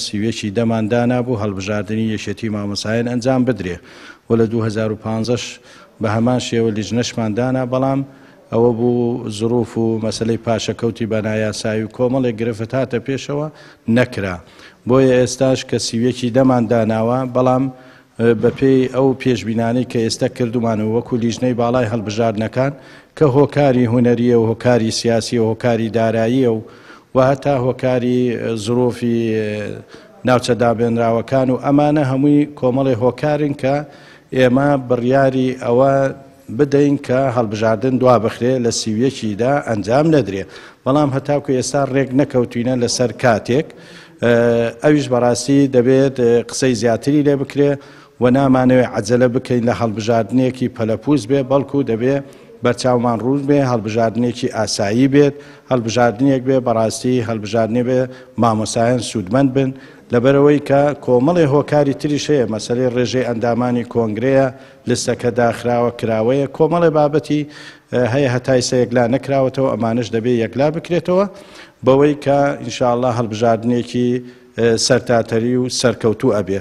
31 ی دەمان دانابوو هەڵبژاردنی یەکێتی مامۆستایان ئەنجام بدرێ و لە 2015 ش بە هەمان شێوە لیژنەشمان دانا بەڵام ئەوە بوو زروف و مەسەلەی پاشەکەوتی بە نایاسایی و کۆمەڵێک گرفت هاتە پێشەوە نەکرا بۆیە ئێستاش کە 31 ی دەمان داناوە بەڵام بەپێی ئەو پێشبینانەی کە ئێستا کردومانە وەکو لیژنەی باڵای هەڵبژاردنەکان کە هۆکاری هونەریە و هۆکاری سیاسیە و هۆکاری داراییە و و هەتا هۆکاری زروفی ناوچە دابێنراوەکان و ئەمانە هەمووی کۆمەڵی هۆکارن کە ئێمە بڕیاری ئەوە بدەین کە هەڵبژاردن دوابخرێ لە 31 دا ئەنجام نەدرێ بەڵام هەتاکو ئێستا ڕێک نەکەوتوینە لەسەر کاتێک ئەویش بەڕاستی دەبێت قسەی زیاتری لێ بکرێ و نامانەوێ عەجەلە بکەین لە هەڵبژاردنێکی پەلەپوز بێ بەڵکو دەبێ بەرچاومان ڕوون بێ هەڵبژاردنێکی ئاسایی بێت هەڵبژاردنێک بێ بەڕاستی هەڵبژاردنێ بێ مامۆسایان سوودمەند بن لەبەرئەوەی کە کۆمەڵێ هۆکاری تریش هەیە مەسەلەی ڕێژەی ئەندامانی کۆنگرەیە لستەکە داخراوە کراوەیە کۆمەڵێ بابەتی هەیە هەتا ئیستا یەکلا نەکراوەتەوە ئەمانەش دەبێ یەکلا بکرێتەوە بەوەی کە ان شاء اللە هەڵبژاردنێکی سەرتاتەری و سەرکەوتوو ئەبێ.